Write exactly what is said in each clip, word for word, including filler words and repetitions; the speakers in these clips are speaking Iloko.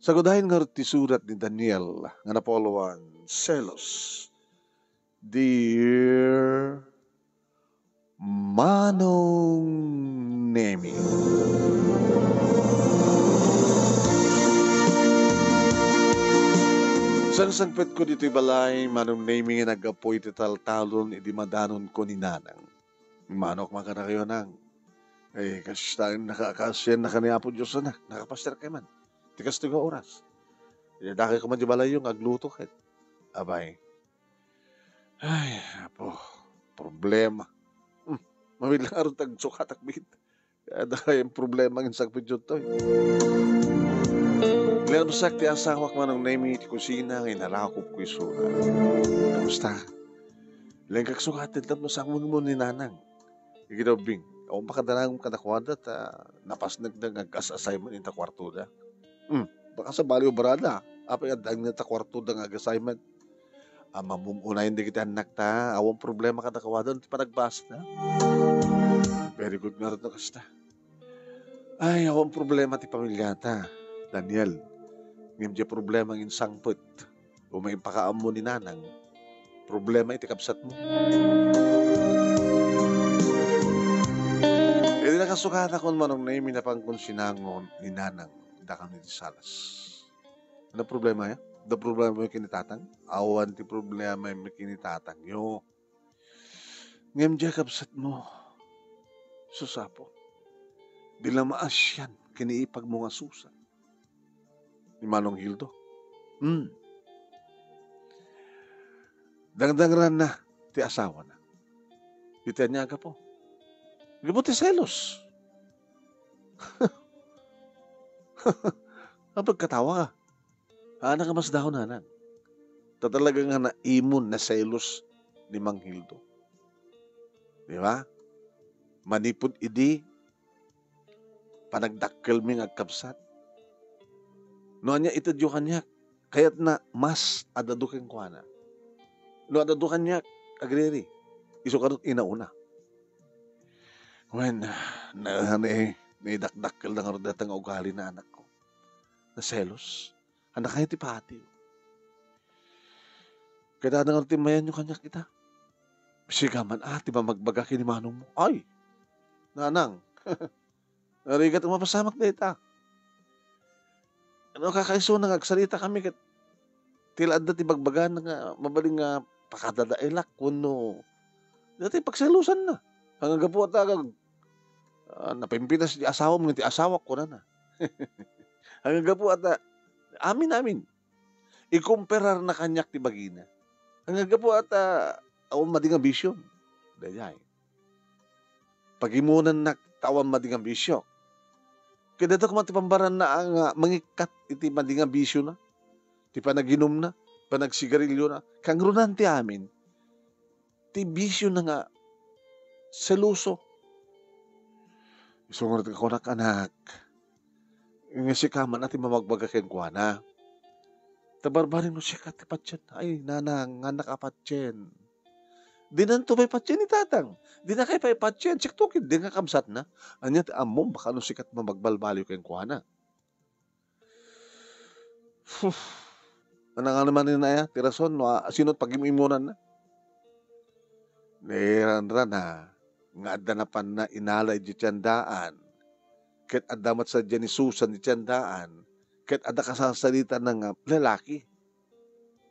Sagudayen ngarud ti surat ni Daniel nga napauluan, Selos. Dear Manong Nemi. Sangsangpetko ditoy balay, Manong Nemi, nga naggapu iti taltalon idi madanonko ni Nanang. Manok man kadakayo, Nang. Eh, kasta, naka-, kasiannaka ni Apo Dios, anak. Nakapasterkay man. Ti kastoy nga oras. Idadakayko man di balayyo nga agluto ket. Abay. Ay, Apo, problema. Hmm, mabilang aron ti agsukatak met. Adda kayat problema nga insangpetyo toy. Linamsak ti asawak, Manong Nemi, iti kusina nga inarakopko isuna. Kumusta? Lengkak sukaten tapno sangoenmo ni Nanang. Igidaw, Bing, awan pakadanangem kadakuada ta napasnekda nga ag-as-assignment ita kuartoda. Hmm, baka sabali obrada. Apay nga adda ita kuartoda nga ag-assignment? Ammom unayen dagiti annakta, awan problema kadakuada ti panagbasada. Very good ngarud no kasta. Ay, awan problema ti pamiliata, Daniel. Ngem diay problema nga insangpet. Umay impakaammo ni Nanang, problema iti kabsatmo. Idi nakasukatakon, Manong Nemi, napankon sinango ni Nanang dakami ti salas. Ano problema ya? Ano problema mo ken ni Tatang? Awan ti problema mi ken ni Tatangyo. Ngem diay kabsatmo, sus, Apo, di la maasian ken ni ipagmo nga Susan. Ni Manong Hildo. Hmm. Dangdangranna ti asawana. Iti ania a gapu? Gapu ti selos. Apay katawa ka? Anak a masdaaw, Nanang. Ta talaga nga naimon, naselos ni Mang Hildo. Di ba? Manipud idi panagdakkelmi nga agkabsat. No ania itedyo kaniak, kayatna mas adda adu kenkuana. No adda adu kaniak, agriri. Isu kano ti inauna. Wen, na, na, naidakdakkel na ngarud dayta nga ugali na anakko. Naselos. Ania kayat ti paatiyo? Kayatna ngarud ti immayanyo kaniak ita. Sika man a ti mamagbaga ken ni manongmo. Ay, Nanang. Narigat a mapasamak dayta. No kakaisuna nga agsaritakami ket ti la adda ti bagbagana nga mabalin nga pakadadaelak wenno dayta pagselosanna. Ania gapu ta ag-, ah, napimpitas ti asawam ngem ti asawak kunana. Ania gapu ta amin, amin. Ikumperarna kaniak ti bagina. Ania gapu ta awan madi nga bisio. Daydiay. Pagimonannak ta awan madi nga bisio. Ket dayta koma ti pambaranna a nga mangikkat iti madi nga bisiona, ti panaginumna, panagsigariliona, kangrunaan ti amin. Ti bisiona nga seloso. Isu ngarud ti kunak, anak, nga sika man a ti mamagbaga kenkuana. Ta barbareng no sika ti patien. Ay, Nanang, nga anak a patien. Dinanto pay patien ni Tatang. Dinakay pay patien. Siakto ketdi nga kabsatna. Ania ti ammom, baka no sika ti mamagbalbaliw kenkuana. Ania nga naman ni Naya ti rason no, ah, sino ti pagim-imonanna? Nairanrana nga adda napanna inala idiay tiendaan, ket adda met sadiay ni Susan idiay tiendaan, ket adda kasasaritana nga lalaki.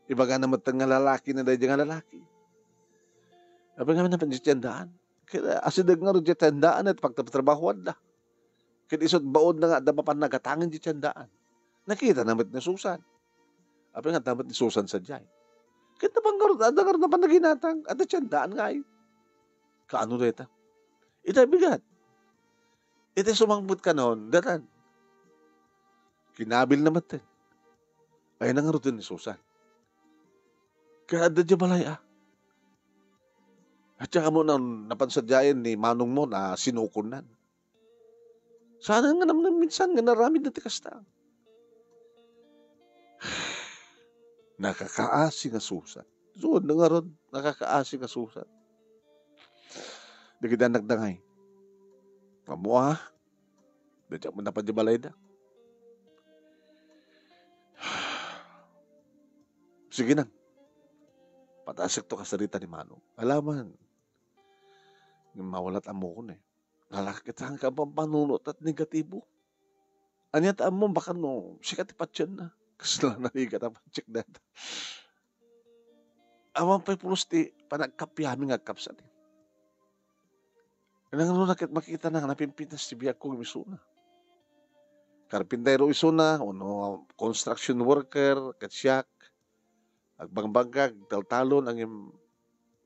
Ibagana metten nga lalaki na daydiay nga lalaki. Apay ngamin napan idiay tiendaan? Ket, ah, asideg ngarud idiay tiendaan iti pagtratrabahoanda. Ket isu ti baodna nga adda mapan nagatangen idiay tiendaan. Nakitana met ni Susan. Apay nga adda met ni Susan sadiay? Ket napan ngarud, adda ngarud napan naginatang, adda tiendaan ngay. Kaano dayta? Ita bigat. Iti sumangpet kanon, datan. Kinabilna metten. Ay, nangarutin ni Susan. Kaya adda diay balay, ah. At saka mo nang napansadiayan ni manongmo na sinukonan. Saan nga namnam minsan nga naramid na ti kasta? Nakakaasi nga Susan. Suod na nga ron, nakakaasi nga Susan. Dagiti anak da ngay. Ammo, ah. Dayta mo napan di balayda. Sige nang, patasekto kasarita ni Manong. Alaman. Ngem mawala ti ammokon, eh. Nalakit saan ka pampanunot at negatibo. Ania ta ammom, baka no, sika ti patienna. Kasla narigat a patiek dayta. Awan pay pulos ti panagkappami nga agkapsat, eh. Nangrunak ket makitana nga napimpintas ti biagko ngem isuna. Karpintero isuna, wenno construction worker, ket siak, agbangbangkag, taltalon, ngem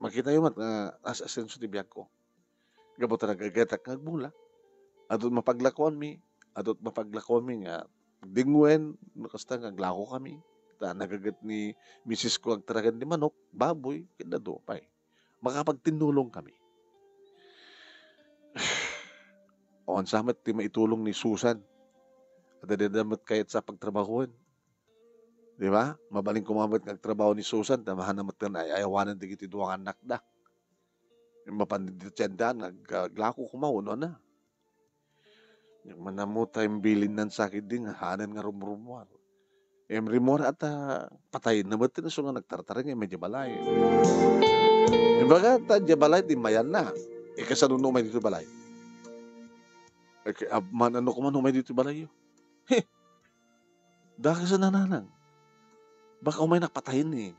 makitayo met nga as-asenso ti biagko. Gapu ta nagagetak nga agmula. Adu ti mapaglakoanmi, adu ti mapaglakoanmi nga dingwen, no kasta nga aglakokami. Ta nagaget ni misisko nga agtaragan ti manok, baboy, ket adu pay. Makapagtinnulongkami. Awan sa met ti maitulong ni Susan. Adda dida met kayat sa pagtrabahoen. Di ba? Mabalin koma met nga agtrabaho ni Susan, ta mahanna met nga ay-ayawanen dagiti dua nga annakda. Mapan ti tiendahan nga ag-, aglako koma, wenno na. Ngem manamuta, imbilinnan sa ketdi nga hanen nga rumrumuar. Em, rimmuar ta patayenna met ti naso nga nagtartareng idiay balay. Ibaga ta idiay balay, dimmayanna. Ikasano no umay ditoy balay? Ike-, ab-, man-, ano koma no umay ditoy balayyo? He! Dakes a nanang. Baka umay nakpatayen ni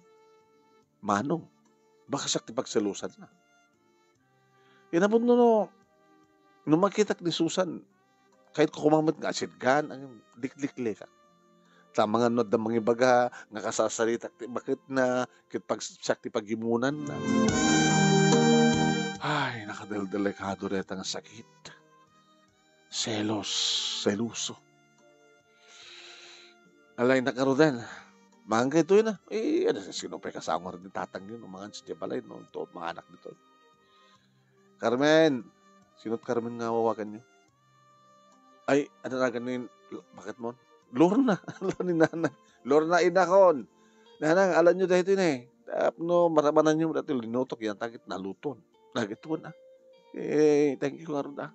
Manong. Baka siak ti pagselosanna. Kinapudno no, no makitak ni Susan, kayatko koma met nga asidgan, ang likliklikak. Ta amangan no adda mangibaga nga kasasaritak ti baketna, ket pag-, siak ti pagimmunanna. Ay, nakadeldelikado dayta nga sakit. Selos, seloso. Alay, nakaruden. Mangan kayo toy na. Eh, ano, sino pay kasama rin ni tatang yun? Mangan sa balay, no? Ito, mga anak nito. Carmen! Sino't Carmen nga awagan niyo? Ay, ano na ganin, bakit mo? Lorna. Ala ni nanang. Lorna, inakon. Nanang, alam niyo dahil ito na eh. Tapno, marabanan niyo dati linutok, yan takit naluton. Nagituon, ah. Eh, thank you, Carmen, ah.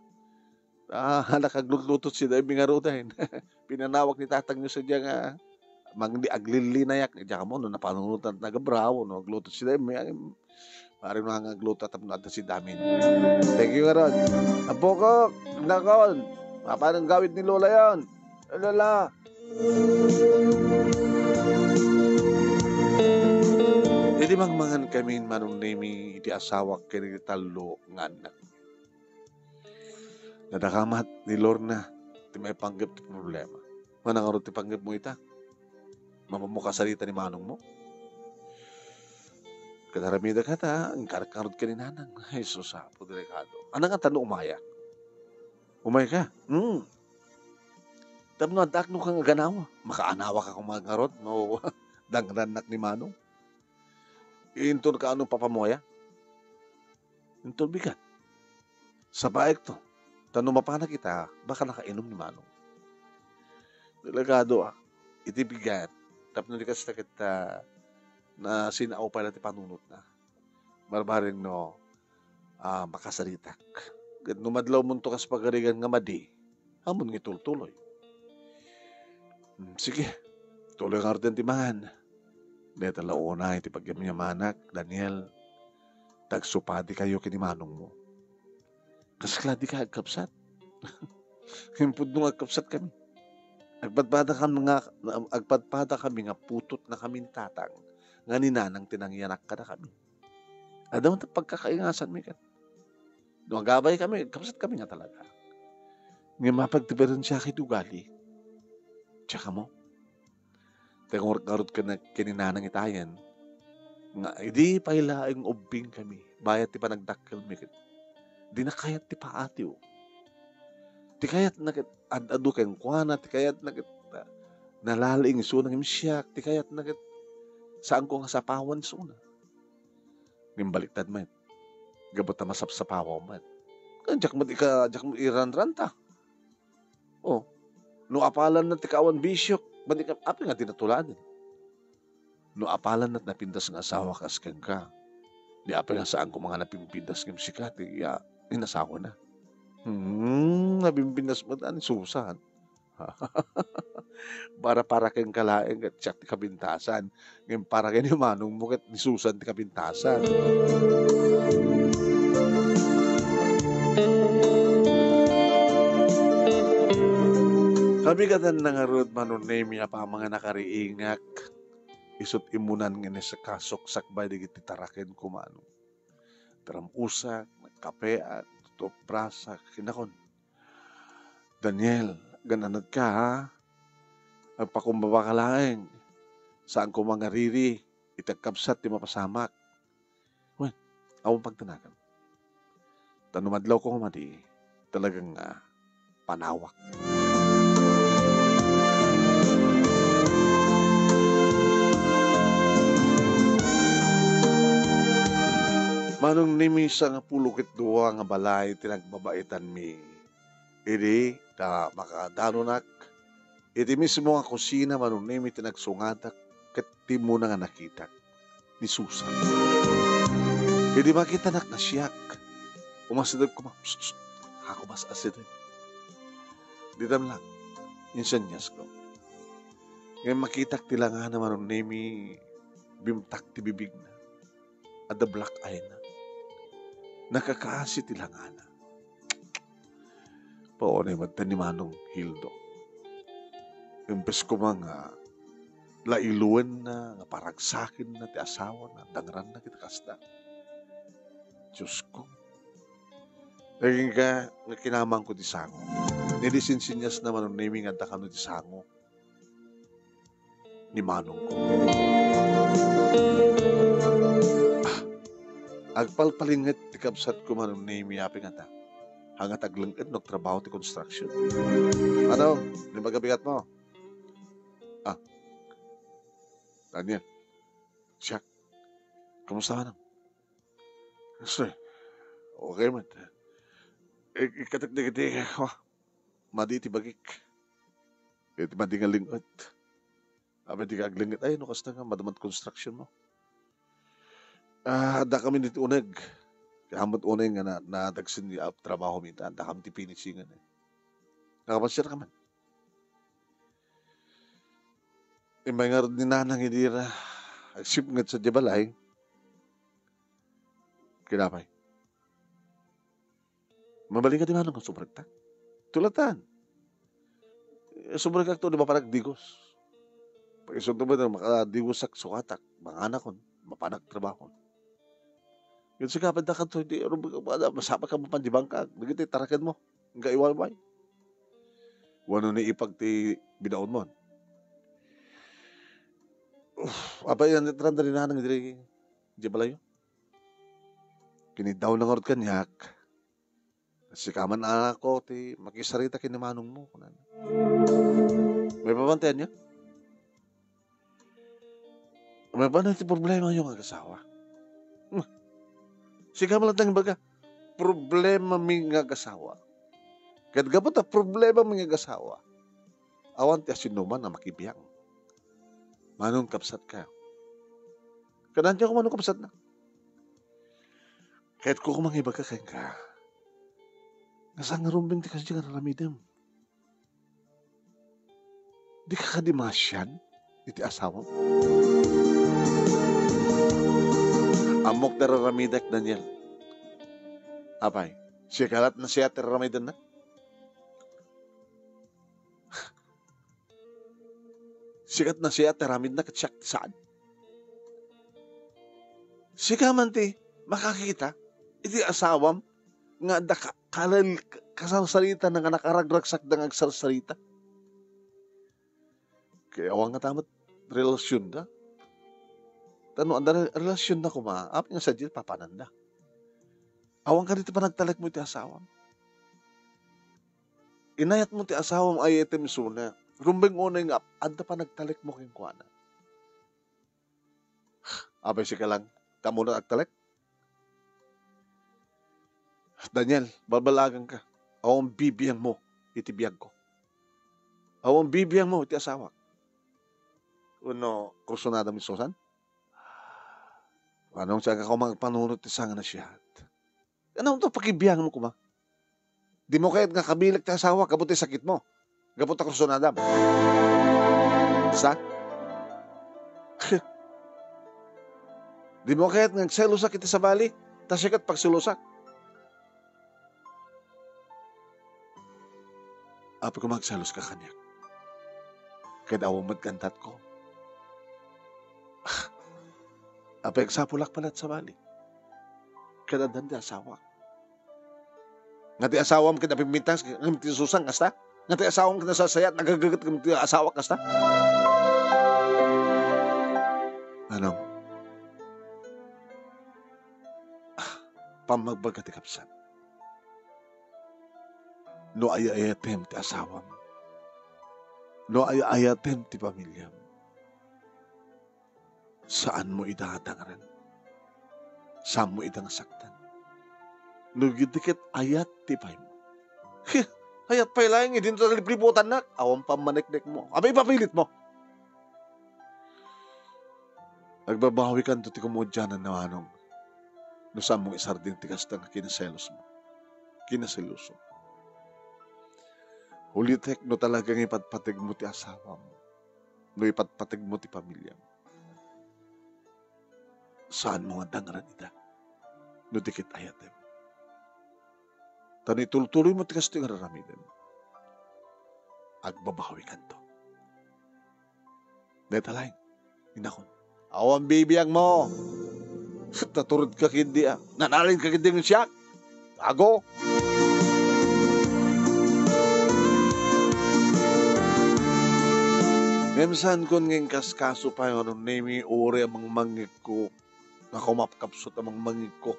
Ah, nakaglutluto si Dave nga ruda, eh. Pinanawag ni tatang niyo sa diya nga, mangli-, aglilinayak, diya ka mo, no, napanunutan, nagabraw, no, agluto si Dave, may, pare, mga nga agluto, tapno adda si Damin. Thank you, Carmen. Apo ko, nakon, mapanong gawid ni Lola yon? Lola! Idi mangmangan kami, Manong Nemi, iti asawak ken iti tallo nga annak. Nadakamat ni Lorna ti maipanggep ti problema. Manang ngarud ti panggepmo ita? Mapammo kasarita ni manongmo? Kadaramida kata, inkarek ngarud ken ni nanang. Ay, sus, Apo, delikado. Anang nga tano umaya? Umay ka? Hmm. Tapno addaak no kang aganawa. Makaanawa ka kung ngarud, no? Dangrannak ni manong. Inton ka ano papamuaya? Inton bigat. Sabaek to. Ta no mapanak ita, baka nakainom ni manong. Delikado, ah. Iti bigat. Tapno di kasta ket, ah, na sinaupay na ti panunotna. Barbareng no, ah, makasaritak. Ket no madlawmonto kas pagarigan nga madi, ammon nga itultuloy. Hmm, sige, tuloy ngaruden ti mangan. Deta la unay ti pagyamyamanak, Daniel, tagsupadi kayo ken ni manongmo. Kasla di ka agkabsat? Impudno nga agkabsat kami. Agpadpada kami nga, agpadpada kami nga putotna kami ni tatang, nga ni nanang ti nangyanak kadakami. Adda man ti pagkakaingasanmi ket. No agabay kami, kabsat kami nga talaga. Ngem mapagdiferensiak iti ugali. Diak ammo. Ti ngarud ken, ken ni nanang itayen, nga idi pay laeng ubbing kami, bayat ti panagdakkelmi ket, dina kayat ti paatiw. Ti kayatna ket ad-adu kenkuana, ti kayatna ket, ah, nalalaing isuna ngem siak, ti kayatna ket saanko nga sapawan isuna. Ngem baliktad met. Gapu ta masapsapawaw met. Ken diak met ika-, diak met iranranta. Oh, no apalanna ti kaawan bisiok, madi ka, apay nga di natuladen? No apalanna ti napintas nga asawa kas kenka, di apay nga saan koma nga napimpintas ngem sika ti, ah, inasawana? Hmm, napimpintas met ni Susan. Para, para kenka laeng ket siak ti kapintasan. Ngem para ken ni manongmo ket ni Susan ti kapintasan. Kabigatanna ngarud, Manong Nemi, apaman nga nakariingak, isut' immunan nga inikasuksak bay dagiti tarakenko, Manong. Taramusak, nagkapeak, tutupbrasak, kinakon. Daniel, agan-anadka, ha? Agpakumbabaka laeng. Saan koma nga riri, iti agkabsat ti mapasamak. Wen, awan pagdanagan. Ta no madlawko nga madi, talagang, ah, panawak. Manong Nemi, sangapulo ket dua nga balay ti nagbabaitanmi. Idi ta makadanonak iti mismo nga kusina, Manong Nemi, ti nagsungatak ket ti immuna nga nakitak ni Susan. Idi makitanak nga siak, umasideg koma, "Psst, psst, ako mas asideg." Ditam lang, inseniasko. Ngem makitak ti langana, Manong Nemi, bimtak ti bibigna. Adda black eye-na. Nakakaasi ti langana. Paunay met ni Manong Hildo. Imbes koma nga lailuenna, nga paragsakenna ti asawana, dangranna ket kasta. Diosko. Nagingga nga kinamangko ti sango. Idi sinseniasna, Manong Nemi, nga adda kano ti sango ni manongko. Ah, agpalpalinget ti kabsatko, Manong Nemi, apay ngata? Hangat agleng-et no agtrabaho ti construction. Ano? Ano yung pagkabigat mo? Ah, Daniel, Jack, kumusta, Manong? Sir, okay man. Ik-, ikatek dagiti, ah, madi ti bagik. Iti madi nga ling-et. Apay dika agling-et, ay, no kasta nga, madamag construction mo. Ah, adda kami ditoy uneg. Kaya met uneg nga na, nadagsen ni ap-, trabaho mi ita. Adda kami ti finishing-en, eh. Nakapasiar ka man. Immay ngarud ni Nanang idi ra agsipnget sadiay balay. Kinapay. Mabalin kadi manong nga subrekta? Tulatan. Eh, subrekak to, di ba, parang digos. Pag-isunto mo, makadigosak, sukatak, manganakon, mapanak trabahon. Yun, sige, pwede ka to, hindi, ano, masama ka mo pan di bangka, dagiti taraken mo, nga iwayway. Wano ni ipag ti bidaon mo. Uf, apay, yan, tran, dali na, nang diri, di balayo. Kiniddaw na ngarud kaniak. Sika man, anakko, ti makisarita ken ni manongmo, kunana. Maipapan ti ania? Maipapan ti problemayo nga agasawa? Hmm. Sika man latta nga ibaga, "Problemami nga agasawa." Ket gapu ta problemami nga agasawa, awan ti asinoman a makibiang. Manong kabsatka? Kadantio ko manong kabsatna. Kayatko koma nga ibaga kenka, nga saan nga rumbeng ti kasdi nga raramidem. Dika kadi masian iti asawam? Ammok ti raramidek, Daniel. Apay, sika lat nasiat ti raramidenna? Sika ti nasiat ti aramidna ket siak ti saan. Sika man ti makakita iti asawam nga adda ka-, kalal-, kasarsaritana nga nakaragragsakda nga agsarsarita. Kaya awan ngata met relasionda. Ta no adda re-, relasionda koma, apay nga sadiay papananda? Awan kadi ti panagtalekmo iti asawam? Inayatmo ti asawam, ayatem isuna. Rumbeng unay nga ap-, adda panagtalekmo kenkuana. Apay sika lang, ta ammom agtalek? Daniel, balbalaganka. Awan bibiangmo iti biagko. Awan bibiangmo iti asawak. Wenno, kursunadam ni Susan? Manong, saan ka koma agpanunot ti sangana siat? Ano to pakibiangmo koma? Dimo kayat nga kabilek ti asawak gapu ti sakitmo? Gapu ta kursunadam. Sa? Dimo kayat nga agselosak iti sabali, ta siak ti pagselosak. Apay koma agseloska kaniak? Ket awan met gantatko. Apay agsapulak pay laeng sabali? Ket addan ti asawak. Nga ti asawam ket napimpintas, ngem ti Susan kasta? Nga ti asawam ket nasasayaat, nagagaget, ngem ti asawak kasta? Ano? Ah, pammagbaga ti kabsat. No ay-ayatem ti asawam, no ay-ayatem ti pamiliam, saanmo ida nga dangren. Saanmo ida nga saktan. No idi ket ayat ti paymo. Heh, ayat pay laeng idi no talipliputannak. Awan pammaneknekmo. Apay ipapilitmo? Agbabawikanto ti kamudianan, Manong, no saanmo isardeng ti kasta nga kinaselosmo. Kinaseloso. Ulitek, no talaga nga ipatpategmo ti asawam, no ipatpategmo ti pamiliam, saanmo nga dangren ida no di ket ayatem. Ta no itultuloymo ti kastoy nga ar-aramidem, agbabawikanto. Dayta laeng, inakon. Awan bibiangmo. Naturedka ketdi a. Nanalinka ketdi ngem siak. Gago. Ngem saankon nga inkaskaso pay, Manong Nemi, uray a mangmangngegko. Nakumapkapsut a mangmangngegko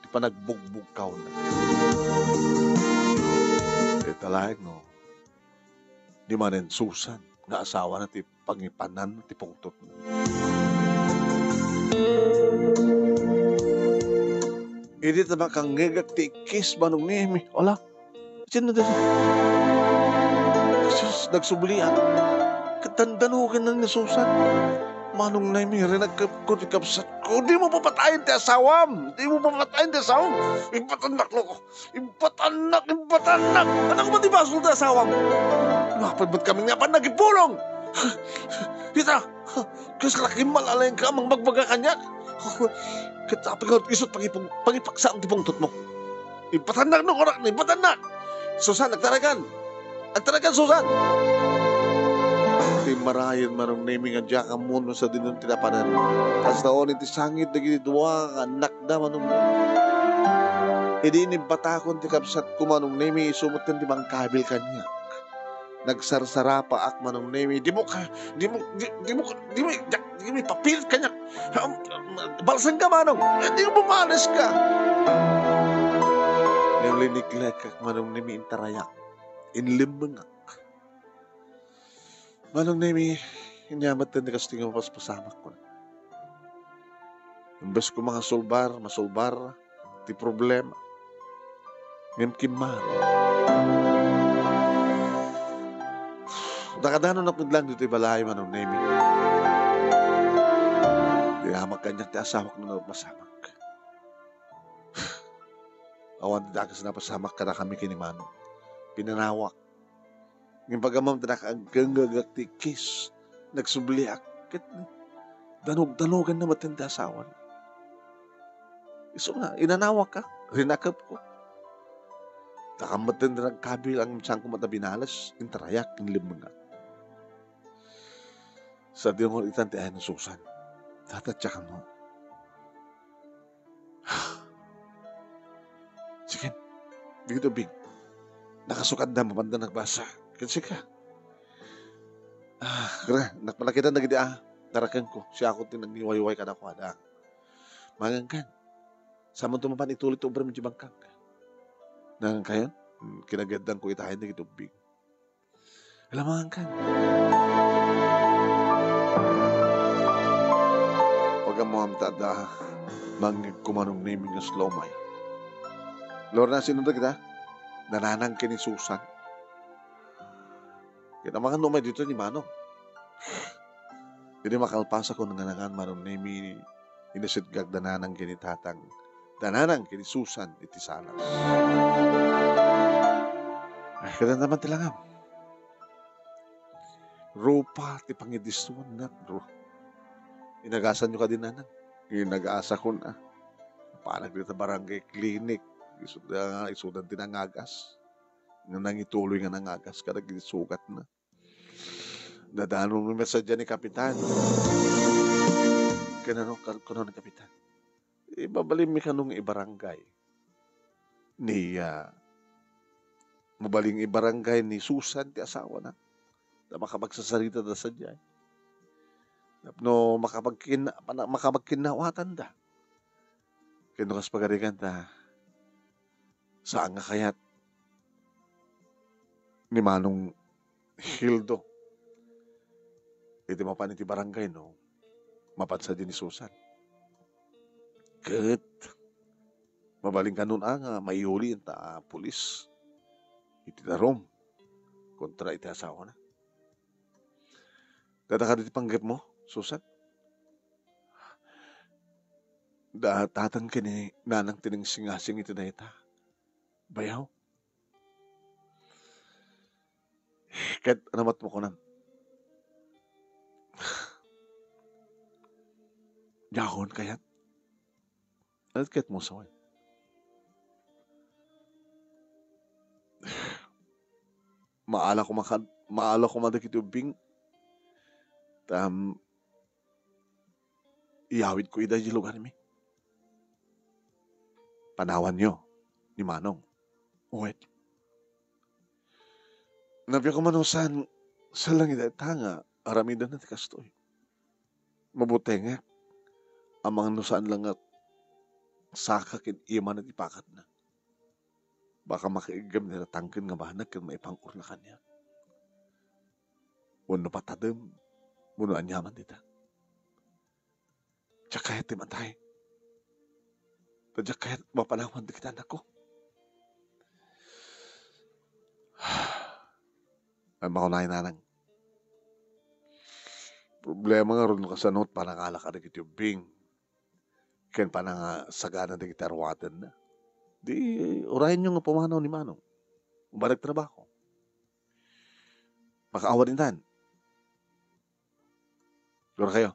ti panagbugbugkawna. Dayta laeng no di manen Susan nga asawana ti pangipanan ti pungtotna. Idi ta makangngegak ti ikkis, Manong Nemi, ala, sino dayta? Sus, nagsubliak. Ket dandanogenna ni Susan. Manong Nemi, rinagkapko ti kabsatko. Dimo papatayen ti asawam! Dimo papatayen ti asawam! Ipatannak, loko! Impatannak! Impatannak! Anak mo ti basol ti asawam! Mapan met kami nga apan nagipulong! Ita! Kas kalaki malalayan ka, mangbagbaga kaniak! Ket apay nga isut pangipung-, pangipaksaam ti pungtotmo. Impatannak no, kunak, impatannak! Susan, agtaragan! Agtaragan, Susan! Ti marayen, Manong Nemi, nga diak ammo no sadino ti napanan. Kasta unay ti sangit dagiti dua nga annakda, Manong Nemi. Idi inimbatakon ti kabsatko, Manong Nemi, isu metten ti mangkabil kaniak. Nagsarsarapaak, Manong Nemi. Dimo ka, dimo, di-, dimo ka, dimo, di-, dimo ipapilit kaniak. Balsenka, Manong. Eh, dimo maliska. Ngem liniklekak, Manong Nemi, intarayak. Inlimmengak. Manong Nemi, ania met ti kastoy nga mapaspasamak kunak. Imbes ko nga masulbar, masulbar ti problema. Ngem kimmaro. Nakadanon met lang ditoy balay, Manong Nemi. Di amak kaniak ti asawak no napasamak. Awan ti dakes napasamak kadakami ken ni Manong. Pinanawak. Ngem pag-ammom ti nakaagkengngegak ti ikkis, nagsubliak ket danogdanogenna metten ti asawana. Isu nga, inanawak ka, rinakepko. Dakam metten ti nagkabil, ngem saanko met a binales, intarayak, inlimmengak. Sadino nga itan ti ayan ni Susan. Tatatiakan mo. Sige, dagiti ubbing. Nakasukadda, mapanda nagbasa. Ket sika. Ah, kara, nakpanakitan dagiti a, narakenko. Siakon ti nangiwayway kadakuada. Mangankan. Samanto mapan ituloy ti obram iti bangkang. Nangankayon? Hmm, kinageddanko itayen dagiti ubbing. Ala, mangankan. Pag-ammoam ta adda, mangngegko, Manong Nemi, nga slomay. Lorna, sino dagita? Nanang ken ni Susan. Ket amangan no umay ditoy ni Manong. Idi makalpasakon nga nangan, Manong Nemi, inusitgak da nanang ken ni Tatang, da nanang ken ni Susan iti salas. Ay, kadanta man ti langam. rupa ti pangidissuanna. Ru-, inagasanyo kadi, nanang? Inagasakon, a. Napanak dita barangay clinic. Isu-, ah, isudan ti nangagas. Nga nangituloy nga nangagas kadagiti sugatna. Dadanonmi met sadiay ni Kapitan. Ken ano, kan-, kuno ni Kapitan, "Ibabalinmi kano nga ibarangay ni, ah, mabalin ibarangay ni Susan ti asawana, ta makapagsarsaritada sadiay. Tapno makapagkin-, pana-, makapagkinnawatanda. Ken no kas pagarigan ta, saan nga kayat ni Manong Hildo iti mapan iti barangay no mapan sadiay ni Susan. Ket mabalin kano a nga maiuli ita a pulis iti darum kontra iti asawana. Data kadi ti panggepmo, Susan?" "Da, tatang ken ni nanang ti nangsingasing iti dayta. Bayaw." "Ket ano met makunam?" "Diakon kayat." "Ano kayatmo, sawen?" "Maala koma kad-, maala koma dagiti ubbing. Tam, iyawidko ida idiay lugarmi. Panawanyo ni Manong." "Wen." "Nabiag koma no saan, saan lang ida ita nga aramidenna ti kastoy. Mabutengek a mangano saan lang nga saka ken imana ti pakatna. Baka makaiggem dita tangken nga banag ken maipang-or na kaniak. Wenno patadem, wenno aniaman dita. Diak kayat ti matay. Ta diak kayat mapanawan dagiti annakko." Ay, makunay, nanang. Problema ngarud no kasano ti panangala kadagiti ubbing ken panangasagana dagiti aruatenna. Di, urayenyo nga pumanaw ni Manong. Umay nagtrabaho. Makaawat itan. Dua kayo.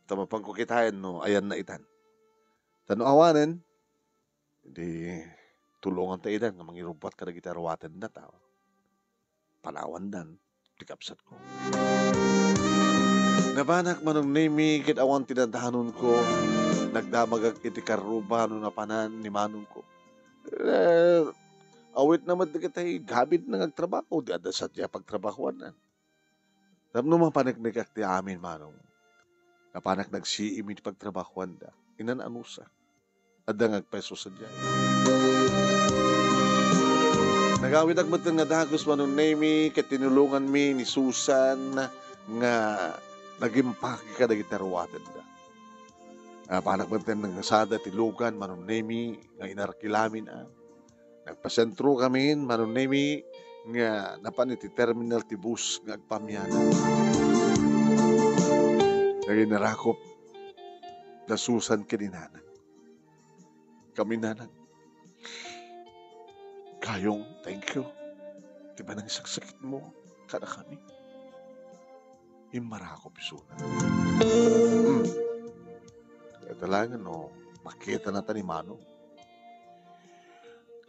Ta mapanko kitaen no ayanna itan. Ta no awanen, di tulonganta itan nga mangirubbuat kadagiti aruatenna ta panawandan ti kabsatko. Nabanak, Manong Nemy, ket awan ti nadanonko. Nagdamagak iti karruba no napanan ni manongko. Eh, awitna met dagiti gabidna nga agtrabaho, di adda sadiay a pagtrabahoanna. Tapno mapaneknekak ti amin, manong, napanak nagsiim iti pagtrabahoanda. Inan-anusa. Adda nga agpayso sadiay. Nagawidak metten nga dagus, Manong Nemy, ket tinulonganmi ni Susan nga nagimpake kadagiti aruatenda. Napanak metten nga sada ti lugan, Manong Nemy, nga inarkilamin, a. Nagpasentrokamin, Manong Nemy, nga napan iti terminal ti bus nga agpamianan. Naginarakop da Susan ken ni nanang. Kami, nanang, Kayong, thank you ti panangsaksakitmo kadakami. Immarakop isuna. Hmm. Ket talaga no, makita na ta ni Manong.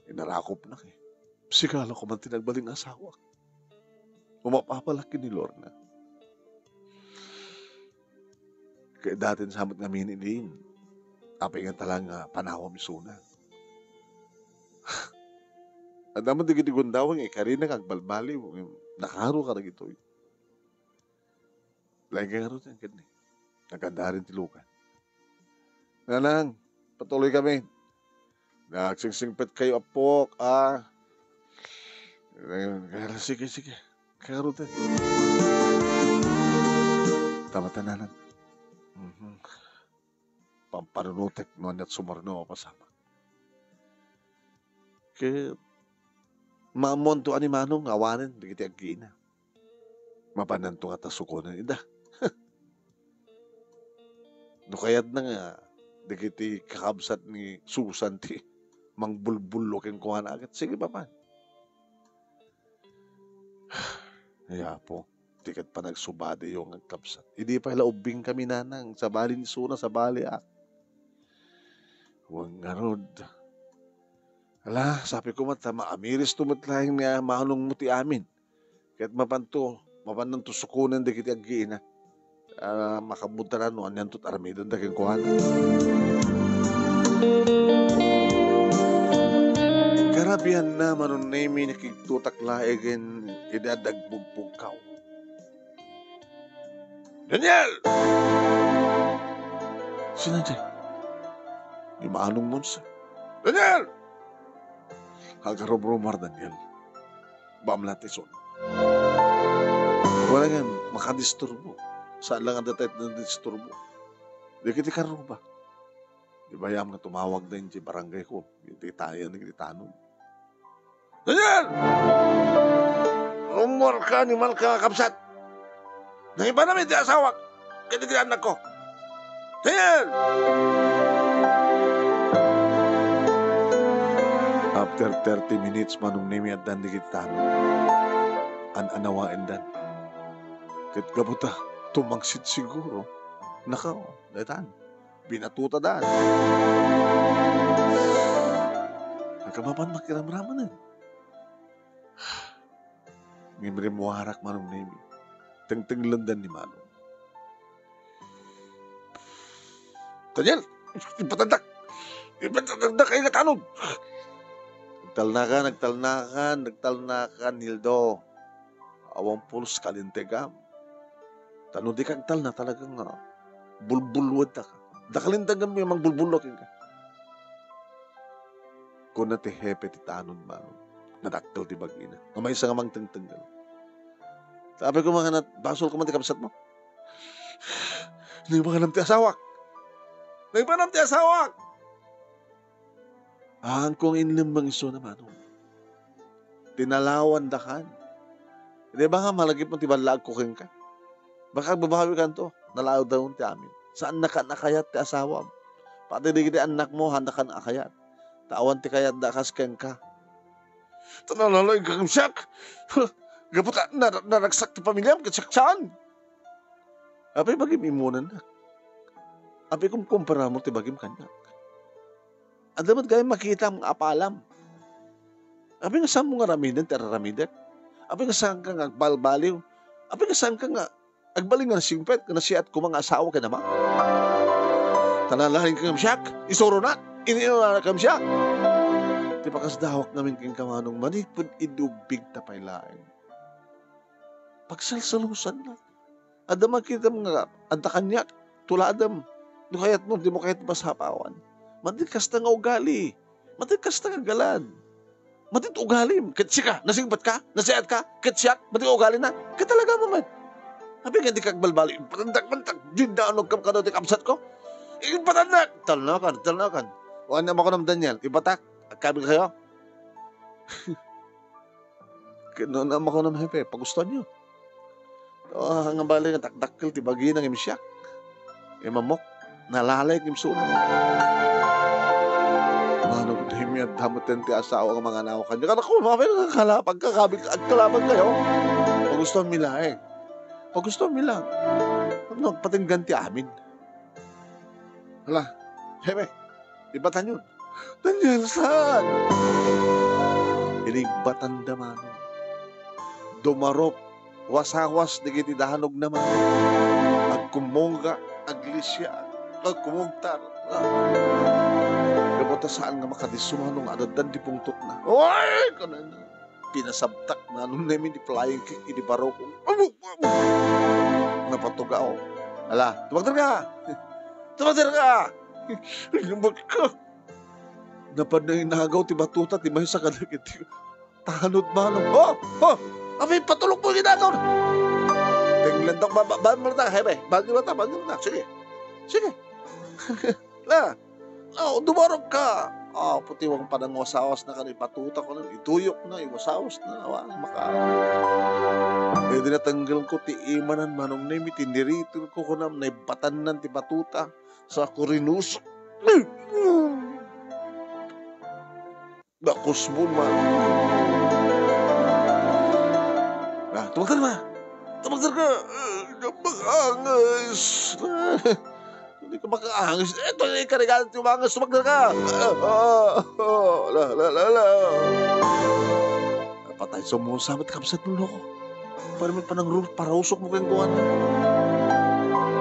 Inarakopnak, eh. Sigala ko man ti nagbalin asawak. Umapapalak ni Lorna. Ket datin sa met ngamin idin. Apay nga talaga nga panawam isuna. Adda met dagiti gundaway nga ikarina nga agbalbaliw, nakaro kadagitoy. Laeng ngarud ti angkadna. Nagandaren ti lugan. Nanang, patuloy kami. Nagsingsingpet kayo, apok, a. Sige, sige. Karutan. Tama ta, nanang. Mhm. Pampanunotek no aniat sumarno a pasamak. Ket maammoanto a ni Manong nga awanen dagiti aggiina. Mapananto nga ta sukonen ida. No kayatna nga dagiti kakabsat ni Susan ti mangbulbullo kenkuana, ket sige, papan. Ay, Apo. Ti ket panagsubadiyo nga agkabsat. Idi pay la ubbingkami, nanang, sabali ni Suna, sabaliak. Wen ngarud. Ala, sabi ko met, ta maamiristo met laeng nga manongmo ti amin. Ket mapanto, mapannanto sukonen dagiti aggiina. Ah, makaammoda no anianto ti aramidenda kenkuana. Karabianna, Manong Nemi, nakigtutak laengen idi adda agbugbugkaw. "Daniel!" "Sino diay?" "Ni Manong Monse." "Daniel!" Agarumrumar, Daniel. Bamlat ti son. Wala nga makadisturbo. Saan lang adda tayo nadisturbo. Dagiti karuba. Di ba yam nga tumawag na yung barangay ko? Yung titayan, yung titanon. "Daniel! Rummuarka ni Malka nga kabsat. Naipanam iti asawak ket iti annakko. Daniel!" After thirty minutes, Manong Nemi, addan dagiti tanon. An-anawaendan. Ket gapu ta tumangsit siguro. Nakaw, daytan. Binatuta daan. Agkamapan makiramramanen. Ngem rimmuarak, Manong Nemi. Tengtenglendan ni Manong. "Daniel! Ipatandak! Ipatandak ay nga tanon!" Nagtalnakan, nagtalnakan, nagtalnakan, Nildo. Awan pulos kalintegam. Ta no di ka agtalna, talaga nga bulbulwed daka. Dakalintag nga mangbulbulwed kenka. Kuna ti hepe ti tanon, Manong, nga dakkel ti bagina. Nga maysa nga mangtengtengel. Sabi ko, "Mga anak, basol ko man ti kabsat mo. Naipanam ti asawak. Naipanam ti asawak." Haanko nga inlemmeng isuna, Manong. Tinalawan dakan. Di ba nga malagip mo ti ballaag ko kenka? Baka agbabawi kanto, nalawdawn ti amin. Saan nakan a kayat ti asawam. Pati dagiti annak mo, haandakan a kayat. Ta awan ti kayat da kas kenka. Ta nalalaing ka ngem siak. Gapu ta na-, naragsak ti pamiliam, ket siak saan. Apay bagim imunannak? Apay kumkumpara mo ti bagim kaniak? Adda met gayam makitam nga apalam. Apay nga saanmo nga aramiden ti araramidek? Apay nga saanka nga agbalbaliw? Apay nga saanka nga agbalin nga nasingpet, nga nasiat koma nga asawa ken ama? Ta nalalaing ka ngem siak, isuronak, in-inunanak ngem siak. Ti pakasdawak ngamin kenka, Manong, manipud idi ubbingta pay laeng. Pagsalsalusannak. Adda makitam nga adda kaniak, tuladem. No kayatmo, dimo kayat pasapawan. Madi kasta nga ugali. Madi kasta nga galad. Madi ugalim. Ket sika, nasingpet ka, nasiat ka, ket siak, madi ugalina. Ket talaga mo met. Apay nga di ka agbalbaliw, ipatandak man ta dindanog kam kadagiti kabsat ko. Ipatandak! Talnakan, talnakan. O, ania makunam, Daniel? Ibatak? Agkabil kayo? Kinuna makuno, Hepe, pagustuanyo. Ah, nga bali nga dakdakkel ti bagina ngem siak. Imamok, nalalaing ngem suna. Manong Nemi, adda metten ti asawa nga manganaw kaniak. Anak ko, mapay nga kalapag ka, kabil ka, agkalapag kayo. Pagustuanmi laeng. Pagustuanmi lang. Ano, agpatenggan ti amin. Hala, Hepe, ibatanyon. Daniel, saan? Inigbatan da, Manong. Dumarup, wasawas dagiti danogna, Manong. Agkummungga, aglisiak, agkumugtar. Ah. Gapu ta saan nga makadisso, Manong, adaddan ti pungtotna. Oy! Kunana. Pinasabtak, Manong Nemi, ti flying kick idi barokon. Abu! Abu! Napatugaw. Ala, tumagder ka! Tumagder ka! Lumot ka! Napan nga inagaw ti batuta ti maysa kadagiti tanod, Manong. Oh! Oh! Apay, patulokmo nga inagaw! Tinglandak, ba-, ba-, baan mo na ta, Hepe? Baan mo na ta, baan mo na ta. Sige. Sige. La, oh, dumarup ka. Ah, puti wang panangwasawas na kan ibatuta ko na, ituyok na, iwasawas na, awa, maka. Eh, di natanggal ko ti imanan, Manong Nemi, tiniritir ko kunam, naibatannan ti batuta, sa kurinus. Nakusbon man. Ah, tumagder na. Tumagder ka! Ah, makaangas! Hindi ka makaangas. Ito na yung karigalan ti umangas. Tumagder ka! Ah, ah, ah, la, la, la, la. Patay, sumusamat ka, kapsat mo, loko. Para may panangru-, parausok mo kayong kuwan.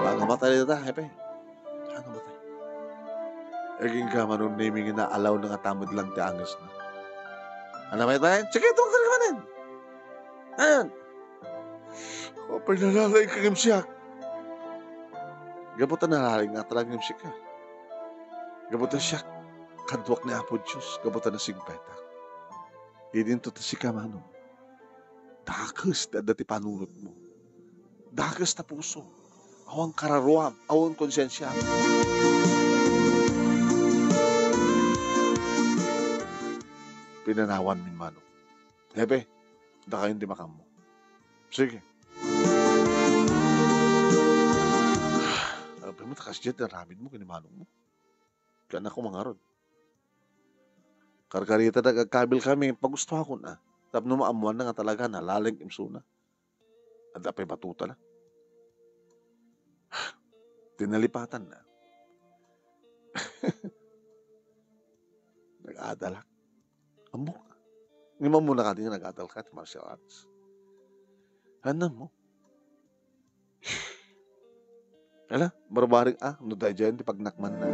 Pangamatay na ta, hepe. Pangamatay. Aging ka, Manong Nemi, nga naalaw na nga tamad lang ti angas na. Ano ba ito, eh? Sige, tumagder ka manen. Ayan. O, pinalalaing ka ngem siak. Gapu ta nalalaing nga talaga ngem sika. Gapu ta siak, kaduak ni Apo Dios, gapu ta nasingpetak. Idinto ta sika, Manong. Dakes ti adda ti panunotmo. Dakes ta puso. Awan kararuam, awan konsensiam. Pinanawan min, Manong. Hepe, dakayon ti makammo. Sige. Apay met a kasdiay ti aramidmo ken ni manongmo. Ken anakko ngarud. Karkarita nagkabil kami, pagustuakon a. Tapno maammoanna nga talaga nalalaing imsuna. Adda pay batutana. Ti nalipatanna. Nag-adalak. Ammok. Ngem ammona kadi nga nag-adal ka ti martial arts. Hanam mo. Ala, barbarik a, no daydiay ti pagnakmanna.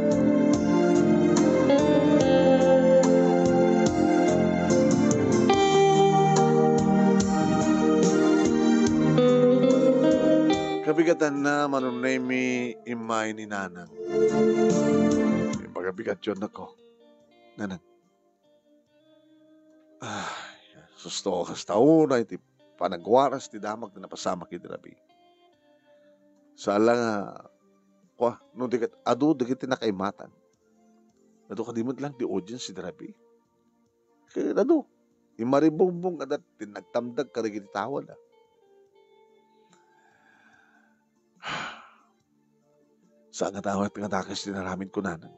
Kabigatanna, Manong Nemi, immay ni Nanang. Pagabigat yon nako. Nanang. Ay, susto, kasta unay ti panagwaras ti damag ti napasamak idi rabii. Saan la nga, kua, no di ket adu dagiti nakaimatan. Adu kadi met lang ti audience idi rabii. Ket adu, immaribungbong adda ti nagtamdag kadagiti tao da. Saan nga tawag nga dakes ti naramid ko, Nanang.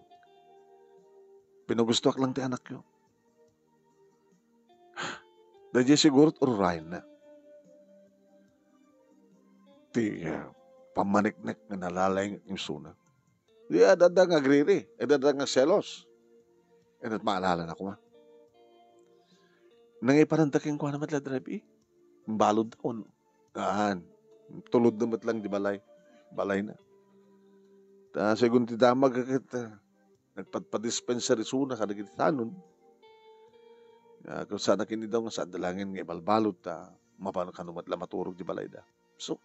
Pinagustoak lang ti anakyo. Daydiay siguro ti ururayenna. Ti, ah, pammaneknek nga nalalaing imsuna. Di adda nga agriri, adda nga selos. Ket maalala na koma. Nangiparanda kenkuana met la idi rabii. Imbalud da, on. Haan. Tulod na met lang di balay. Balayna. Ta, segun ti damag ket, ah, nagpadpadispensa isuna kadagiti tanon. Ah, ket saan a ket ni daw nga saan da laengen nga ibalbalud ta mapan kano met la maturog di balayda. So,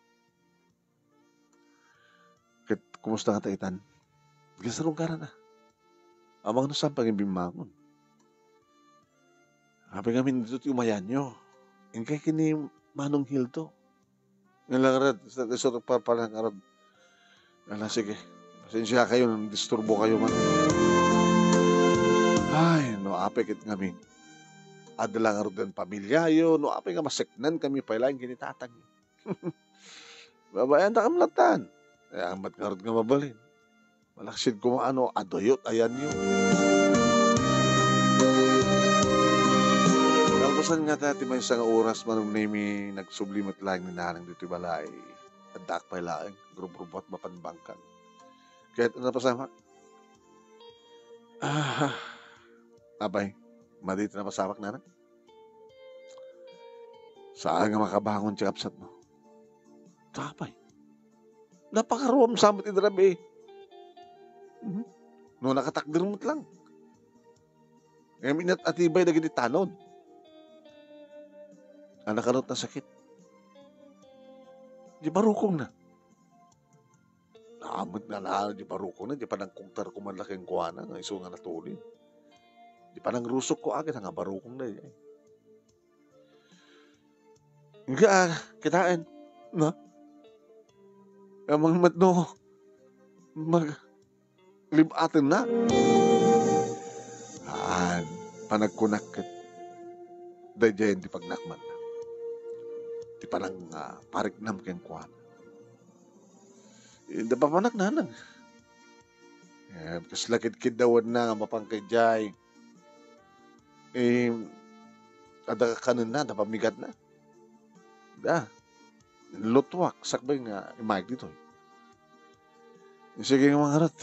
ket kumusta ngata itan? Kasano karana? Amangan no saan pay nga bimmangon. Apay ngamin dito ti umayanyo. Inkay ken ni Manong Hildo. Nga lang rad, sa, sa, sa, pa, pa lang rad. Ala, sige. Pasensya kayo, nang disturbo kayo man. Ay, no, apay ket ngamin. Adda lang rad den pamilyayo, no, apay nga maseknan kami pay laeng ken ni tatang. Babayan ta kam latan. Ay, amat ngarud nga mabalin. Malaksid koma ano, aduyot ayanyo. Kalpasan ngata ti maysa nga oras, Manong Nemi, nagsubli met laeng ni Nanang ditoy balay. Addaak pay laeng, grubrubuat mapan bangkang. Ket ano napasamak? Ah, apay, madi ti napasamak, Nanang? Saan nga makabangon ti kabsatmo? Apay, napakaruam sa met idi rabii. Mhm. No nakatakder met lang. Ngem inat-atibay dagiti tanon. Anak, anot nasakit? Di barukongna. Naamet nga na di barukongna, di panangkungtar ko man la kenkuana nga isu nga natulin. Di panangrusok ko agay nga barukongna, eh. Nga, ah, kitaen, no? Amang met no, mag-, libatenna. Haan, panagkunak ket daydiay ti pagnakmanna. Ti panang, ah, pariknam kenkuana. Inda papanak, Nanang. Eh, kasla ket kiddawanna nga mapan kay jay. Eh, adda kanenna, adda pamigatna. Da. Inlutuak sakbay nga immayeg ditoy. Sige nga mangarud.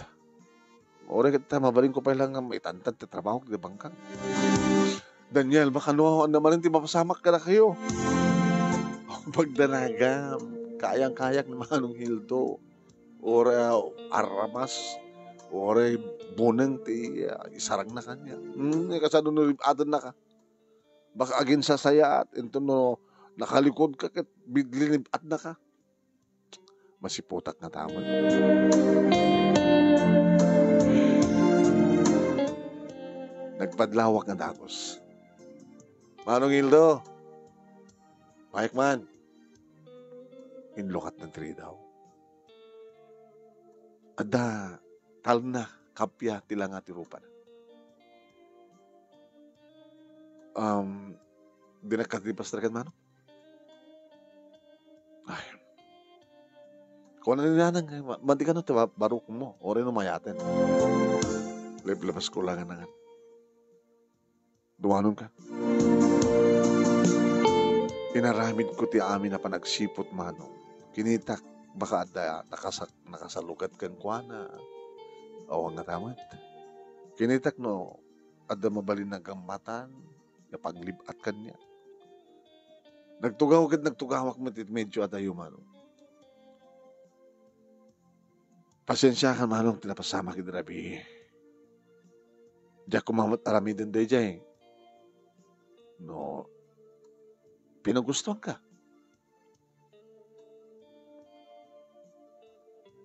Uray ket ta mabalinko pay lang nga maitantad ti trabahok iti bangkang. Daniel, makanuawan na manen ti mapasamak kadakayo. Pagdanagam, kayang-kayak ni Manong Hildo. Uray, ah, aramas, uray buneng ti, ah, isarangna kaniak. Hmm, kasano no lib-atennaka? Baka aginsasayaat, inton no nakalikudka ket bidlin lib-atnaka. Masiputak nga tamen. Nagpadlawak nga dagus. Manong Hildo, mayek man. Inlukatna ti ridaw. Adda talna, kappia ti langa ti rupana. Um, dinak kadi pastreken, Manong? Ay. Kuana ni Nanang, eh, ma-, madi kano ti ba-, barukmo, uray no mayaten. Leblebes ko lang nga nangan. Dumanon ka. Inaramidko ti amin a panagsiput, Manong. Kinitak, baka adda nakasak-, nakasalugat kenkuana. Awan nga tamet. Kinitak no adda mabalin a gammatan nga panglib-at kaniak. Nagtugaw ket nagtugawak met iti medyo adayo, Manong. Pasensiakan, Manong, ti napasamak idi rabii. Diak koma met aramiden daydiay. No, pinagustuanka.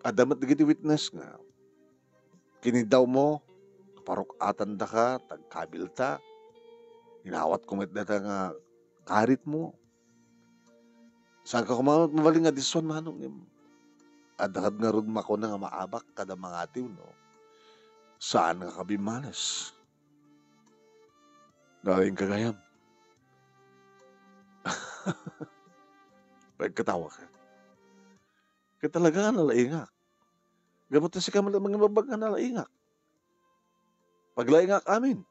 Adda met dagiti witness nga kiniddawmo, paruk-atandaka, tagkabilta. Inawatko met dayta nga karitmo. Saanka koma met mabalin nga disuan, Manong, ngem adda kad ngarud makuna nga maabak kada mangatiw, no? Saan nga kabimmales. Nalaingka gayam. Pagkatawa ka. Ket talaga nga nalaingak. Gapu ta sika met mangibagbag nga nalaingak. Paglaingak amin.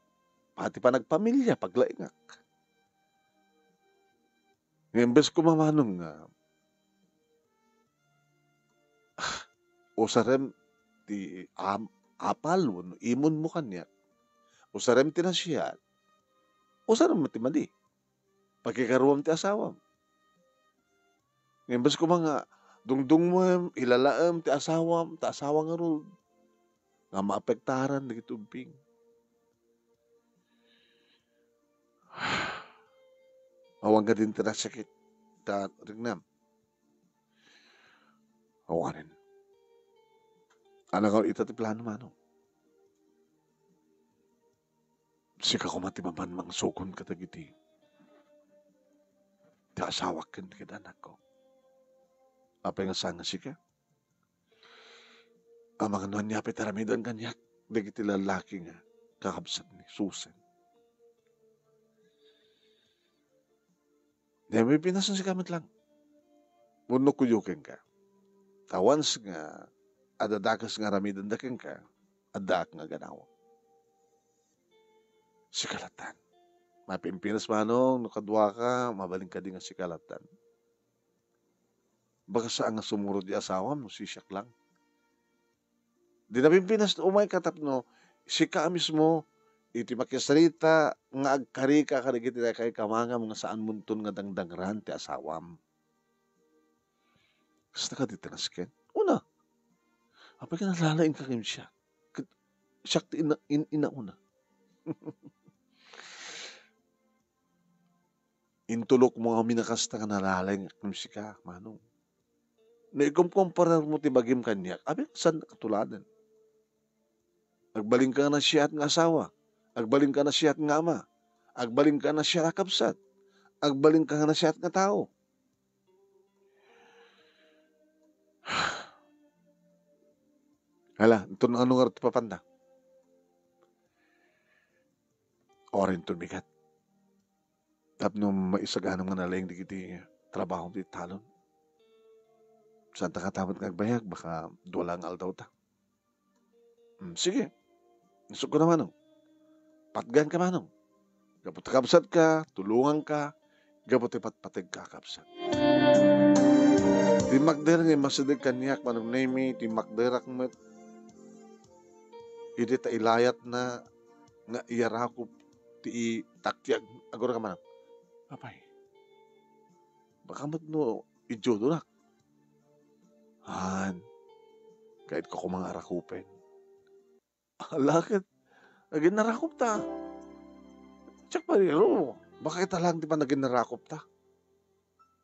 Pati panagpamilia, paglaingak. Nga imbes koma, Manong, nga, ah, usarem ti am-, apal wenno imonmo kaniak, usarem ti nasiat, usarem met ti madi. Pakikaruam ti asawam. Nga imbes koma nga dungdungmem, ilalaem ti asawam, ta asawa ngarud, nga maapektaran dagiti ubbing. Awan kadin ti nasakit ta riknam. Awanen. Ania nga ita ti plano, Manong? Sika koma ti mapan mangsugon kadagiti ti asawak ken dagiti anakko. Apay nga saan nga sika? Amangan no ania pay ti aramiden kaniak dagiti lallaki nga kakabsat ni Susan. Dayta Pilipinas, sika met lang. Wenno kuyo kenka. Ta once nga adda dakes nga aramidenda kenka, addaak nga ganaw. Sika lattan. Mapimpinas, Manong, no kaduaka, mabalin kadi nga sika lattan. Baka saan nga sumurot ti asawam no sisiak lang. Di napimpinas ti umayka tapno sika a mismo iti makisarita nga agkarika kadagiti daykayo kamangam nga saanmonton nga dangdangran ti asawam. Kasta kadi ti nasken? Una, apay nga nalalaingka ngem siak? Ket siak ti ina-, in-, inauna. Intulokmo ngamin a kasta nga nalalaingak ngem sika, Manong. No ikumkompararmo ti bagim kaniak, apay saan katuladen? Agbalinka nga nasiat nga asawa, agbalinka nga nasiat nga ama, agbalinka nga nasiat a kabsat, agbalinka nga nasiat nga tao. Hala, inton ano ngarud ti papanda? Uray inton bigat. Tapno maisaganam nga nalaing dagiti trabahom ti talon. Saanta katamet nga agbayag, baka dua la nga aldawta. Hmm, sige. Isukko na, Manong. Patganka, Manong. Gapu ta kabsatka, tulonganka, gapu ti patpategka a kabsat. Dimmakder nga immasideg kaniak, Manong Nemi, dimmakderak met idi ta ilayatna nga iyarakop ti takyag. Aguray ka, Manong. Apay, baka met no idiyodonak. Han, kayatko koma nga arakupen. Ala ket, aginnarakopta. Diak mariro, baka ita laeng ti panaginnarakopta.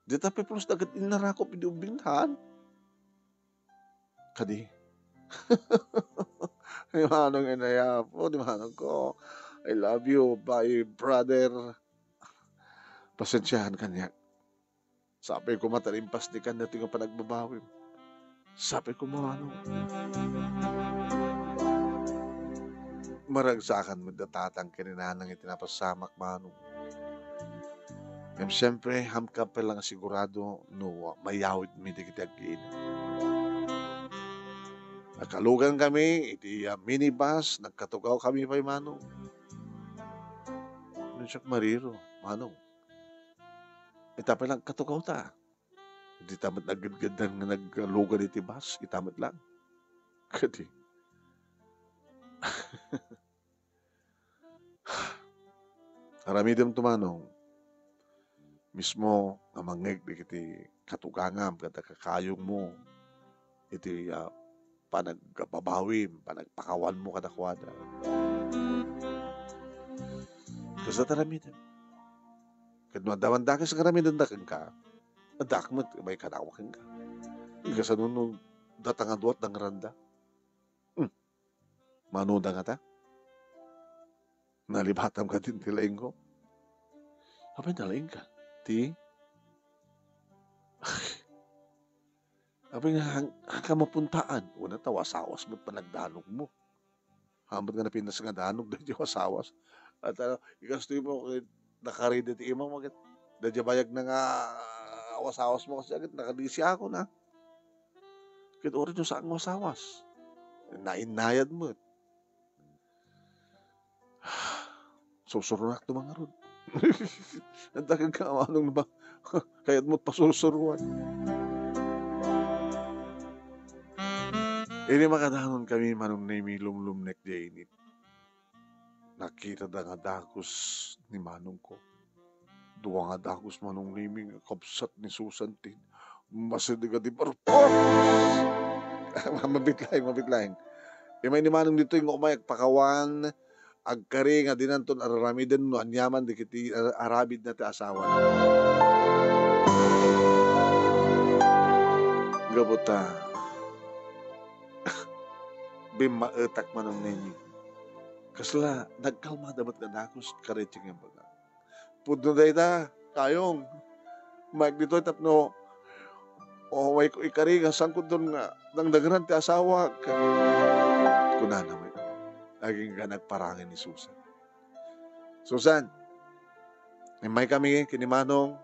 Dita pay pulos dagiti innarakop idi ubbingta, han. Kadi. Ni Manong Inayapo, ni Manong ko. I love you, my brother. Pasensiahan kaniak. Sapay koma ta naimpasnekan daytoy nga panagbabawim. Sapay koma, Manong. Maragsakan met da tatang ken ni nanang iti napasamak, Manong. Ngem siempre, haanka pay la nga sigurado no mayawidmi dagiti aggiinan. Nakalugan kami iti, ah, minibus, nagkatugaw kami pay, Manong. Ngem diak mariro, Manong. Ita pay la nagkatugawta. Dita met naggadgaddan nga naglugan iti bus, ita met laeng. Kadi. Aramidem to, Manong. Mismo nga mangngeg dagiti katugangam ken kakayongmo iti, ah, panagbabawim, panagpakawanmo kadakuada. Kasta ti aramidem. Ket no adda mandakes nga aramidenda kenka, addaak met nga maikanawa kenka. Kasano no datang a duat dangranda? Hmm. Manoda ngata? Nalibatam kadin ti laingko? Apay nalaingka? Ti? Apay nga, han-, hanka mapuntaan? Una ta wasawas met panagdanogmo. Haanmo nga napinas nga danog daydi wasawas. At, ah, ikastoy mo, eh, nakarida ti imam, ket daydi bayag na nga, ah, wasawas mo kasi, ket nakadisiak na. Ket uray no saan nga wasawas. Nainnayad met. Sursuronak to ngarud. Anta kenka, Manong, ba? Kayatmo pasursuro. Idi makadanon kami, Manong Nemi, lumlumnek diay init. Nakitada nga dagus ni manongko. Dua nga dagus, Manong Nemi, nga kabsat ni Susan ti masideg a di barpos. Mabit laeng, mabit laeng. Immay ni Manong ditoy nga umay agpakawan, agkari nga dinanton araramiden no aniaman dagiti ar-, aramidna ti asawana. Gapu ta, bimmaetak, Manong Nemi. Kasla, nagkalmada met nga dagus, kari ti nga imbagak. Pudno dayta, Kayong. Maik ditoy tapno, o, way ko ikari nga sangkudon nga dangdangran ti asawak. Kunana met, agingga nagparangay ni Susan. Susan, immay kami ken ni Manong,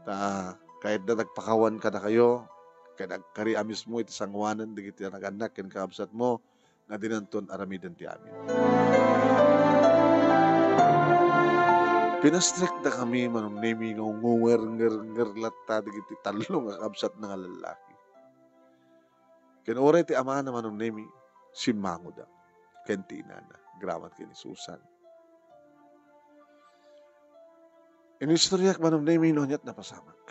ta kayatda nagpakawan kadakayo, ken agkari a mismo iti sangoanan dagiti anak-annak ken kakabsatmo, nga dinanton aramiden ti amin. Pinastrekda kami, Manong Nemi, nga ungunger-nger-nger latta dagiti tallo nga kabsatna nga lallaki. Ken uray ti amana, Manong Nemi, simmangoda ken ti inana, graman ken ni Susan. Inistoriak, Manong Nemi, no aniat napasamak.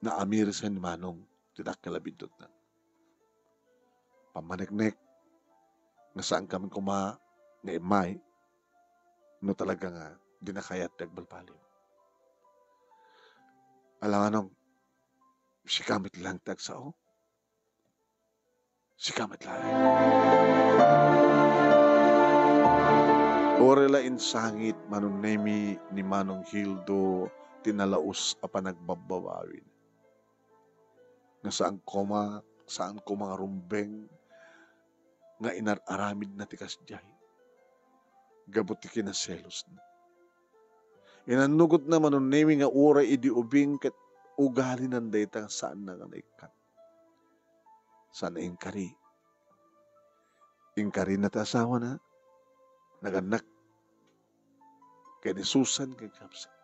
Naamirisan ni Manong ti dakkel a bindutna. Pammaneknek nga saan kami koma nga immay no talaga nga dina kayat ti agbalbaliw. Ala, Manong, sika met laeng ti agsao? Sika met laeng. Uray la insangit, Manong Nemi, ni Manong Hildo ti nalaus a panagbabawawin. Nga saan koma, saan koma nga rumbeng nga inar-aramidna ti kasdiay gapu ti kinaselosna. Inannugotna, Manong Nemi, nga uray idi ubing ket ugalinan dayta nga saanna nga naikkan. Saan a inkari. Inkarina ti asawana, nagannak ken ni Susan ken kabsat.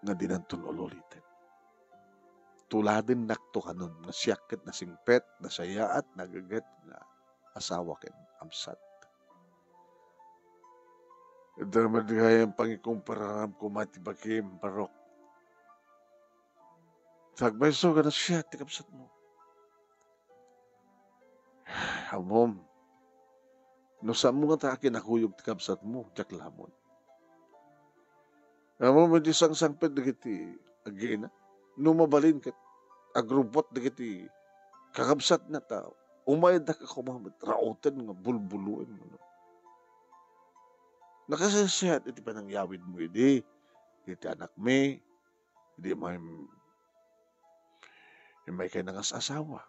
nga dinanton ululiten. Tuladennakto kanon nga siak ket nasingpet, nasayaat, nageget nga asawa ken kabsat. Ita met gayam pangikumpararam koma ti bakim, Barok. Sagmayso nga nasayaat ti kabsatmo. Ammom, no saanmo ngata a kinakuyog ti kabsatmo, diak lamon. Ammom, idi sangsangpet dagiti agina, no mabalin ket agrubbuat dagiti kakabsatna, ta umayda ka koma met rauten nga bulbuloen, no? Nakasaysayaat iti panangyawidmo idi, iti anakmi, idi may, may kay nangas-asawa.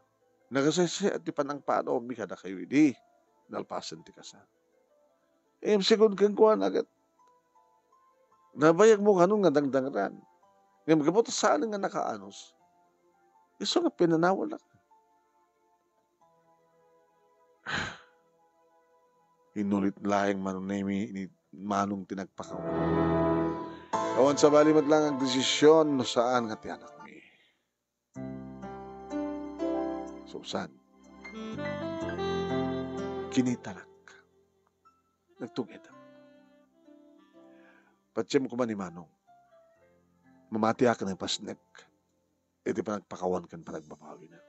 Nakasaysayaat ti panangpanawanmi kadakayo idi nalpasen ti kasar. Ngem segun kenkuana ket nabayagmo kanon nga dangdangran. Ngem gapu ta saan nga nakaanus, isu nga pinanawannak. Inulit laeng Manong Nemi ni Manong ti nagpakawan. Awan sabali met laeng agdesisyon no saan nga ti anakmi. Susan. Kinitanak. Nagtug-etak. Patiem koma ni Manong. Mamatiak nga ipasnek iti panagpakawan ken panagbabawina.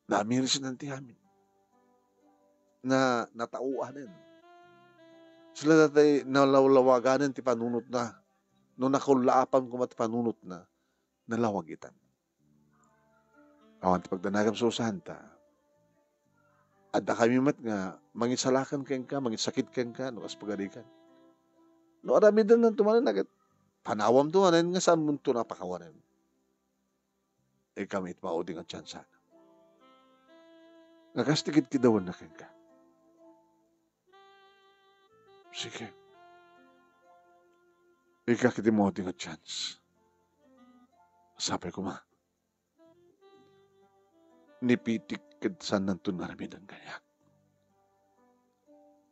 Namirisinan ti amin. Na, nataoanen. Sila dayta nalawlawaganen ti panunotna. No nakullaapan koma ti panunotna, nalawagitan. Awan ti pagdanagam, Susan, ta adda kami met nga mangisalakan kenka, mangisakit kenka, no kas pagarikan. No aramidennanto manen, ket panawamto manen nga saanmonto a pakawanen. Ikami ti maudi nga tiansa. Nga kas ti kidkidawanna kenka. Sige. Ika ti maudi nga chance. Sapay koma. Ni Pitik ket saannanto nga aramiden kaniak.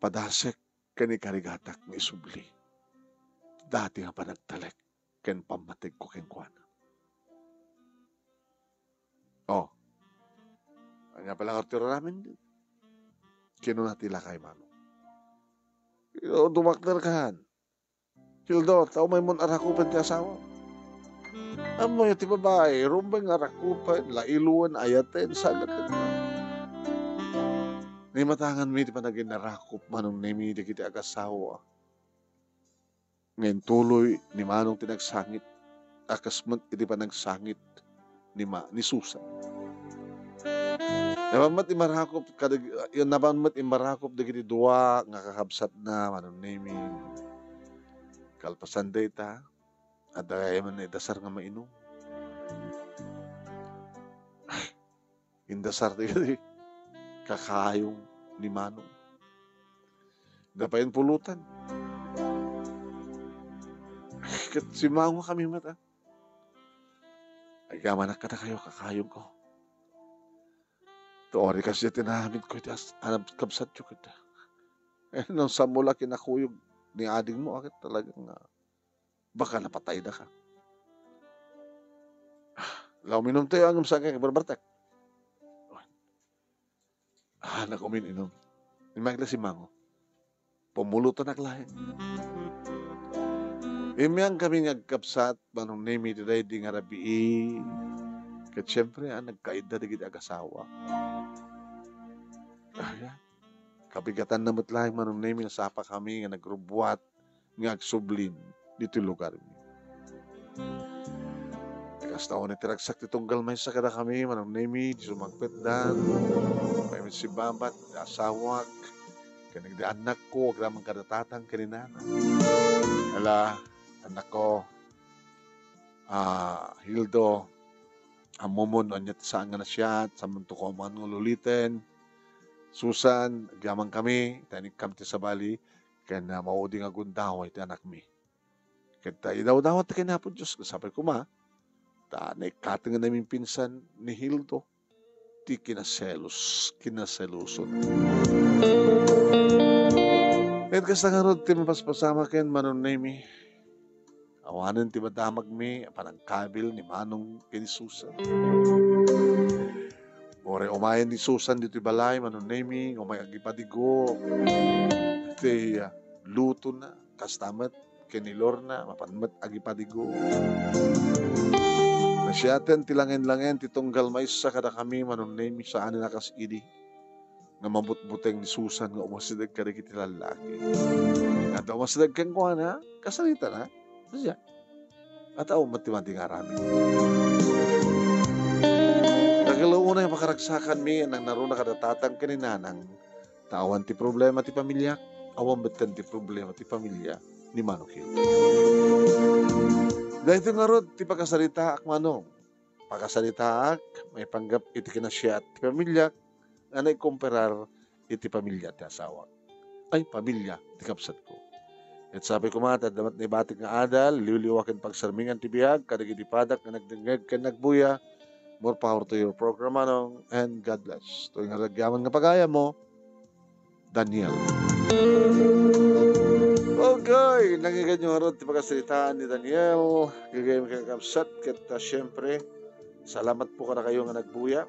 Padasek ken ikarigatak nga isubli dati nga panagtalek ken pammategko kenkuana. Oh. Ania pay la ngarud ti aramidem? Kinuna ti lakay, Manong. Yo, dumakder kan. Hildo, ta umaymon arakupen ti asawa. Ammoyo ti babai, rumbeng nga arakupen, lailoen, ayaten, sagat. Naimatanganmi ti panaginarakup, Manong Nemi, dagiti agasawa nga intuloy ni Manong ti nagsangit, a kas met iti panagsangit ni Ma-, ni Susan. Napan met immarakop kadag-, napan met immarakop dagiti dua nga kakabsatna, Manong Nemi. Kalpasan dayta, adda gayam nga idasar nga mainum. Indasar ti kakayong ni Manong. Adda pay pulutan. Ket simmangokami met, a. Agyamanak kadakayo, kakayongko. Tuari kasi ti naamidko iti as-, anab-, kabsatyo ket. Eh, no saanmo la kinakuyog ni adingmo, a, ket talagang, a, baka napatayda ka. La, uminum tayo, ngem saan ka agbarbartek? Ah, nagum-inum. Immanak la simmango. Pumulutanak laeng. Immiangkami nga agkabsat, Manong Nemi, iti daydi nga rabii. Ket siempre, a, nagkaidda dagiti agasawa. Ah, ya. Kabigatanna met laeng, Manong Nemi, nga sapakami nga nagrubbuat nga agsubli ditoy lugarmi. Kasta unay ti ragsak ti tunggal maysa kadakami, Manong Nemi, ti sumangpetdan. Pay met sibabat, ti asawak, ken dagiti annakko, agraman kada tatang ken inana. Ala, annakko, a, Hildo, ammomon no ania ti saan nga nasayaat, saanmonto koma nga ululiten. Susan, agyamankami, ta inikkam ti sabali, ken, a, maudi nga gundaway ti anakmi. Ket ta idawdawat ti ken Apo Dios, ket sapay koma, ta naikkaten nga namimpinsan ni Hildo ti kinaselos, kinaseloson. Ket kasta ngarud ti mapaspasamak ken Manong Nemi. Awanen ti madamagmi a panangkabil ni Manong ken ni Susan. Uray umayen ni Susan ditoy balay, Manong Nemy, nga umay agipadigo ti, ah, lutona, kasta met ken ni Lorna, mapan met agipadigo. Nasiaten ti langen-langen ti tunggal maysa kadakami, Manong Nemy, saanen a kas idi nga mabutbuteng ni Susan nga umasideg kadagiti lallaki. Adda umasideg kenkuana, kasaritana. Siak. At awan met ti madi nga aramid. Dagiti unay a pakaragsakanmi, nangngaruna kada tatang ken ni nanang, ta awan ti problema ti pamiliak, awan metten ti problema ti pamilia ni Manong Kid. Daytoy ngarud ti pakasaritaak, Manong. Pakasaritaak, maipanggep iti kinasiat ti pamiliak, nga naikomparar iti pamilia ti asawak. Ay, pamilia ti kabsatko. Ket sapay koma, ta adda met naibatik nga adal, liwliwa ken pagsarmingan ti biag kadagiti padak nga nagdengngeg ken nagbuya. More power to your program, Manong, and God bless. Toy nga agyaman nga pagayammo, Daniel. Okay, nangiganyo ngarud ti pakasaritaan ni Daniel. Gagayyem ken kakabsat, ket, ah, siyempre, salamat po kadakayo nga nagbuya.